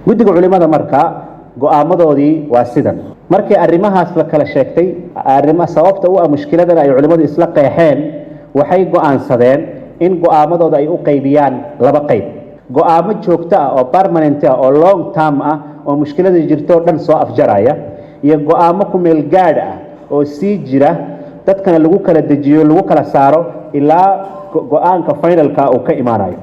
Guddiga culimada marka go'aamadoodii waa sidan. Markii arrimahaas la kala sheegtay, arrima sababta u ah mushkiladan ay culimmadu isla qeexeen, waxay go'aansadeen in go'aamadooda ay u qaybiyaan laba qayb: go'aamo joogto ah oo permanent ah oo long term ah oo mushkilada jirto oo dhan soo afjaraya, iyo go'aamo ku meel gaadh ah oo sii jira, dadkana lagu kala dejiyo, lagu kala saaro ilaa go'aanka finalka uu ka imaanayo.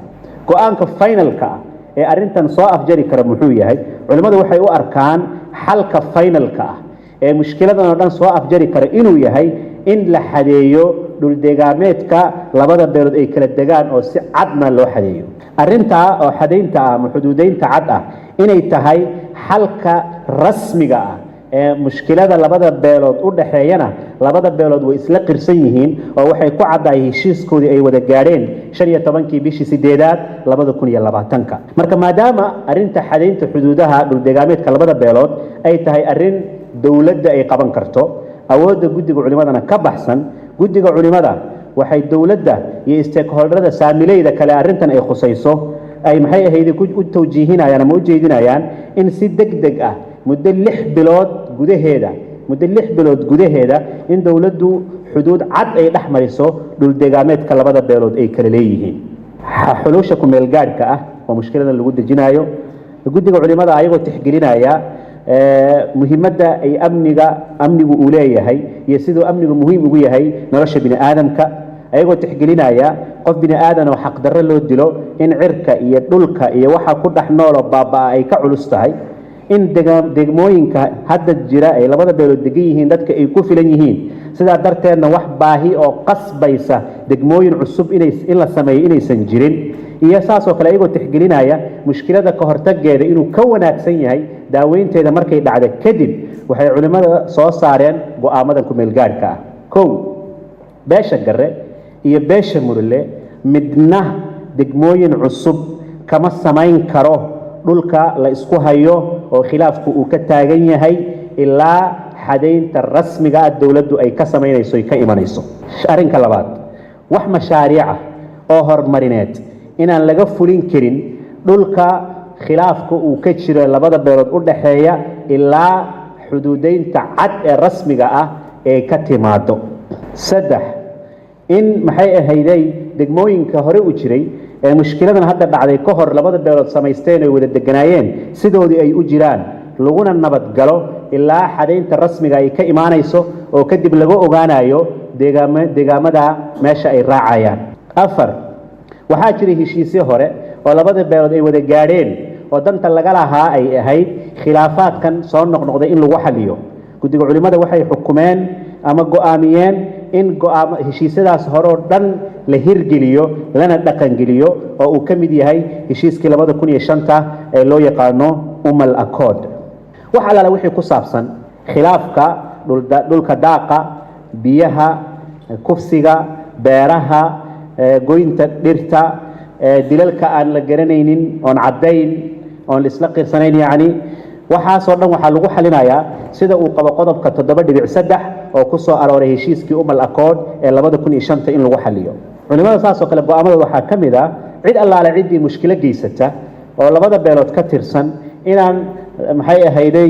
Go'aanka finalka ah ee arrintan soo afjari kara muxuu yahay? Culimmadu waxay u arkaan xalka finalka ah ee mushkiladan oo dhan soo afjari kara inuu yahay in la xadeeyo dhuldegaameedka labada beelood ay kala degaan, oo si cadna loo xadeeyo. Arrintaa oo xadaynta ah ama xuduudeynta cad ah inay tahay xalka rasmiga ah ee mushkilada labada beelood u dhaxeeyana, labada beelood way isla qirsan yihiin, oo waxay ku caddahay heshiiskoodii ay wada gaadheen 15-kii bishii sideedaad 2020-ka. Marka maadaama arrinta xadaynta xuduudaha dhuldegaameedka labada beelood ay tahay arrin dowladda ay qaban karto, awoodda guddiga culimadana ka baxsan, guddiga culimada waxay dowladda iyo stakeholderada, saamileyda kale arrintan ay khusayso, ay maxay ahayd u tawjiihinayaan ama u jeedinayaan in si deg deg ah muddo 6 bilood gudaheeda, muddo 6 bilood gudaheeda, in dowladdu xuduud cad ay dhex mariso dhuldegaameedka labada beelood ay kala leeyihiin. Xulusha ku-meelgaadhka ah oo mushkiladan lagu dejinayo, guddiga culimada ayagoo tixgelinaya muhiimadda ay amnigu uu leeyahay iyo siduu amnigu muhiim ugu yahay nolosha bini aadamka, ayagoo tixgelinaya qof bini aadan oo xaqdarro loo dilo in cirka iyo dhulka iyo waxa ku dhex nooloo baabaa ay ka culus tahay, in degmooyinka hadda jira ay labada beelood degan yihiin dadka ay ku filan yihiin, sidaa darteedna wax baahi oo qasbaysa degmooyin cusub inay in la sameeyo inaysan jirin, iyo saasoo kale ayagoo tixgelinaya mushkilada ka hortageeda inuu ka wanaagsan yahay daaweynteeda markay dhacda kadib, waxay culimmada soo saareen go'aamadan ku-meelgaadhka ah. Kow, beesha Gare iyo beesha Murule midna degmooyin cusub kama samayn karo dhulka la isku hayo oo khilaafku uu ka taagan yahay ilaa xadaynta rasmiga ah dowladdu ay ka samaynayso, ay ka imanayso. Arrinka labaad, wax mashaariica oo horumarineed inaan laga fulin karin dhulka khilaafka uu ka jiro labada beelood u dhaxeeya ilaa xuduudeynta cad ee rasmiga ah ee ka timaado. Saddex, in maxay ahayday degmooyinka hore u jiray ee mushkiladan hadda dhacday ka hor labada beelood samaysteen ay wada deganaayeen sidoodii ay u jiraan, laguna nabadgalo ilaa xadaynta rasmiga ay ka imaanayso, oo kadib laga ogaanayo deegaamada meesha ay raacayaan. Afar, waxaa jiray heshiisyo hore oo labada beelood ay wada gaadheen oo danta laga lahaa ay ahayd khilaafaadkan soo noqnoqday in lagu xaliyo. Guddiga culimmada waxay xukumeen ama go'aamiyeen in go'aamo heshiisyadaas hore oo dhan la hirgeliyo lana dhaqangeliyo, oo uu ka mid yahay heshiiskii 2005-ta ee loo yaqaano Umal Accord. Wax allaala wixii ku saabsan khilaafka dhulka daaqa, biyaha, kufsiga, beeraha, goynta dhirta, dilalka aan la garanaynin oon caddayn oon la isla qirsanayn, yacni waxaasoo dhan waxaa lagu xalinayaa sida uu qabo qodobka 7.3 oo ku soo arooray heshiiskii Umal Accord ee 2005-ta in lagu xaliyo. Culimada saasoo kale go'aamadooda waxaa ka mid ah cid allaale ciddii mushkilo geysata oo labada beelood ka tirsan inaan maxay ahayday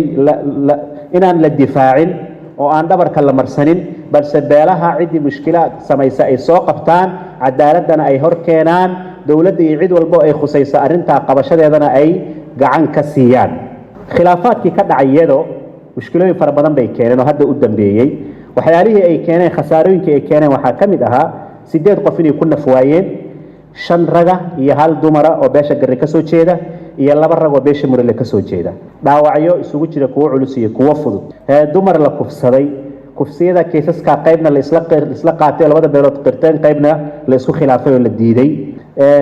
inaan la difaacin oo aan dhabarka la marsanin, balse beelaha ciddii mushkila samaysa ay soo qabtaan, cadaaladdana ay hor keenaan, dowladda iyo cid walbo ay khusayso arrintaa qabashadeedana ay gacan ka siiyaan. Khilaafaadkii ka dhacay iyado mushkilooyin fara badan bay keeneen oo hadda u dambeeyey. Waxyaalihii ay keeneen, khasaarooyinkii ay keeneen, waxaa ka mid ahaa sideed qof inay ku naf waayeen, shan raga iyo hal dumara oo beesha Garre ka soo jeeda iyo laba rag oo beesha Murele ka soo jeeda, dhaawacyo isugu jira kuwo culus iyo kuwo fudud, dumar la kufsaday. Kufsiyada kiisaska qaybna la isla qaatay oo labada beelood qirteen, qaybna la isku khilaafay oo la diiday.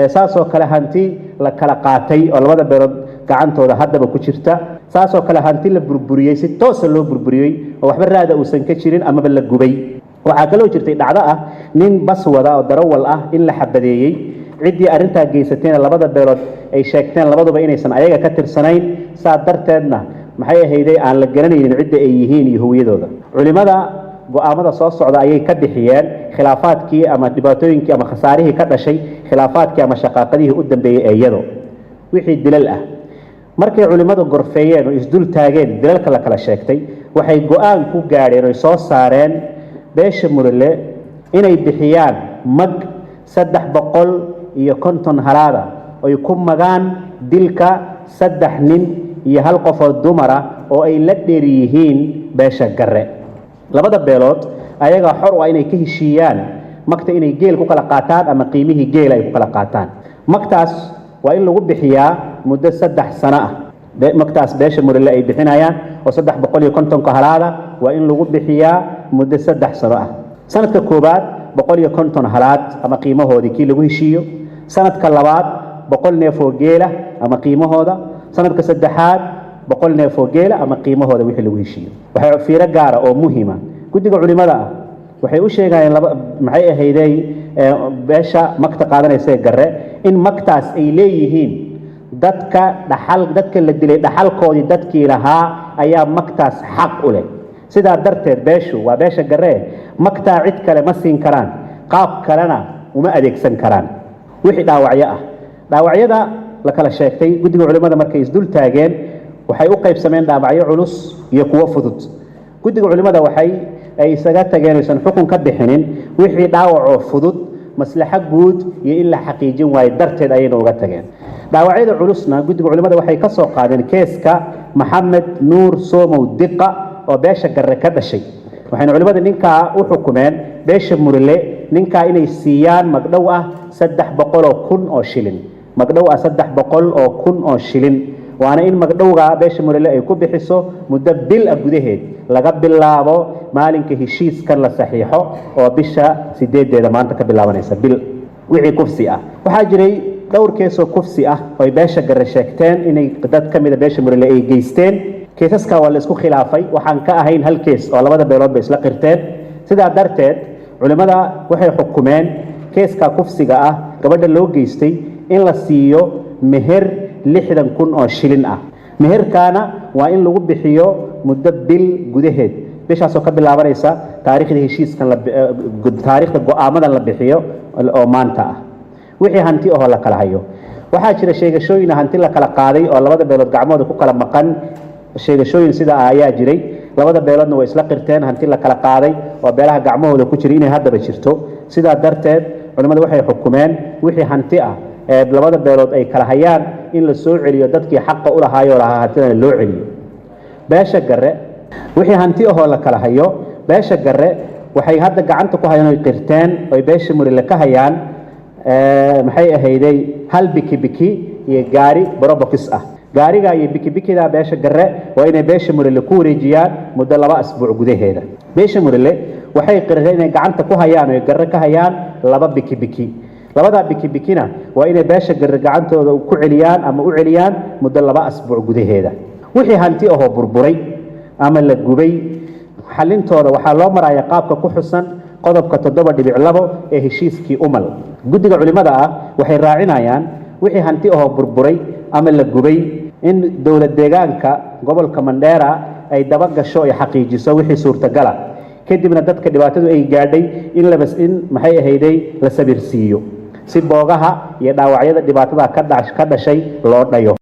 Saasoo kale hanti la kala qaatay oo labada beelood gacantooda haddaba ku jirta. Saasoo kale hanti la burburiyey, si toosa loo burburiyey oo waxba raada uusan ka jirin amaba la gubay. Waxaa kaloo jirtay dhacdo ah nin bas wada oo darawal ah in la xabadeeyey. Ciddii arrintaa geysatayna labada beelood ay sheegteen labaduba inaysan ayaga ka tirsanayn, saa darteedna maxay ahayday aan la garanaynin cidda ay yihiin iyo huwiyadooda. Culimada go'aamada soo socda ayay ka bixiyeen khilaafaadkii ama dhibaatooyinkii ama khasaarihii ka dhashay khilaafaadkii ama shaqaaqadihii u dambeeyey ee iyado. Wixii dilal ah Markay culimmadu gorfeeyeen oo isdul taageen dilalka la kala sheegtay, waxay go-aan ku gaadheen oy soo saareen beesha Murille inay bixiyaan mag 350 halaada oy ku magaan dilka 3 nin iyo 1 qof oo dumara oo ay la dheer yihiin beesha Garre. Labada beelood ayagaa xor u ah inay ka heshiiyaan magta, inay geel ku kala qaataan ama qiimihii geela ay ku kala qaataan. Magtaas waa in lagu bixiyaa muddo 3 sano ah. Magtaas beesha Murille ay bixinayaan oo 350 halaada waa in lagu bixiyaa muddo 3 sano ah. Sanadka koowaad 150 halaad ama qiimahoodii kii lagu heshiiyo, sanadka labaad 100 neef oo geela ama qiimahooda, sanadka saddexaad 100 neef oo geela ama qiimahooda wixii lagu heshiiyo. Waxay fiiro gaara oo muhiima guddiga culimada ah waxay u sheegayeen laba maxay ahaydey beesha magta qaadanaysa ee Garre in magtaas ay leeyihiin dadka dhaxal, dadka la dilay dhaxalkoodii dadkii lahaa ayaa magtaas xaq u leh. Sidaa darteed beeshu waa beesha Garre, magtaa cid kale ma siin karaan, qaab kalena uma adeegsan karaan. Wixii dhaawacyo ah, dhaawacyada la kala sheegtay, guddiga culimada markay isdul taageen waxay u qaybsameen dhaawacyo culus iyo kuwo fudud. Guddiga culimada waxay ay isaga tageen aysan xukun ka bixinin wixii dhaawacoo fudud, maslaxo guud iyo in la xaqiijin waayo darteed ayayna uga tageen. Dhaawacyada culusna guddiga culimada waxay ka soo qaadeen keeska Maxamed Nuur Somow Diqa oo beesha Garre ka dhashay. Waxayna culimada ninkaa u xukumeen beesha Murille ninkaa inay siiyaan magdhow ah 300,000 oo shilin, magdhow ah 300,000 oo shilin, waana in magdhowga beesha Murille ay ku bixiso muddo bil ah gudaheed laga bilaabo maalinka heshiiskan la saxiixo oo bisha 8-deeda maanta ka bilaabanaysa bil. Wixii kufsi ah, waxaa jiray dhowr keesoo kufsi ah oo ay beesha Garre sheegteen inay dad ka mida beesha Murille ay geysteen. Keesaska waa la isku khilaafay, waxaan ka ahayn hal kees oo labada beelood bay isla qirteen. Sidaa darteed culimmada waxay xukumeen keeska kufsiga ah gabadha loo geystay in la siiyo meher 60,000 oo shilin ah. Meherkaana waa in lagu bixiyo muddo bil gudaheed, bishaasoo ka bilaabanaysa taariikhda heshiiskan la taariikhda go'aamadan la bixiyo oo maanta ah. Wixii hanti ahoo la kala hayo, waxaa jira sheegashooyin hanti la kala qaaday oo labada beelood gacmooda ku kala maqan. Sheegashooyin sida ah ayaa jiray, labada beeloodna way isla qirteen hanti la kala qaaday oo beelaha gacmahooda ku jiray inay haddaba jirto. Sidaa darteed culimmadu waxay xukumeen wixii hanti ah ee labada beelood ay kala hayaan in la soo celiyo dadkii xaqa u lahaayoo lahaa hantidana loo celiyo. Beesha Garre wixii hanti ahoo la kala hayo, beesha Garre waxay hadda gacanta ku hayaan oy qirteen oy beesha Murille ka hayaan maxay ahayday hal bikibiki iyo gaari Probox ah. Gaariga iyo bikibikida beesha Garre waa inay beesha Murille ku wareejiyaan muddo 2 asbuuc gudaheeda. Beesha Murille waxay qirteen inay gacanta ku hayaan oy Garre ka hayaan 2 bikibiki. Labadaa bikibikina waa inay beesha Garre gacantooda ku celiyaan ama u celiyaan muddo 2 asbuuc gudaheeda. Wixii hanti ahoo burburay ama la gubay, xalintooda waxaa loo maraya qaabka ku xusan qodobka 7.2 ee heshiiskii Umal. Guddiga culimada ah waxay raacinayaan wixii hanti ahoo burburay ama la gubay in dowlad deegaanka gobolka Mandheera ay daba gasho ay xaqiijiso wixii suurtagala, kadibna dadka dhibaatadu ay gaadhay in labas in maxay ahayday la sabirsiiyo si boogaha iyo dhaawacyada dhibaatada ka dhashay loo dhayo.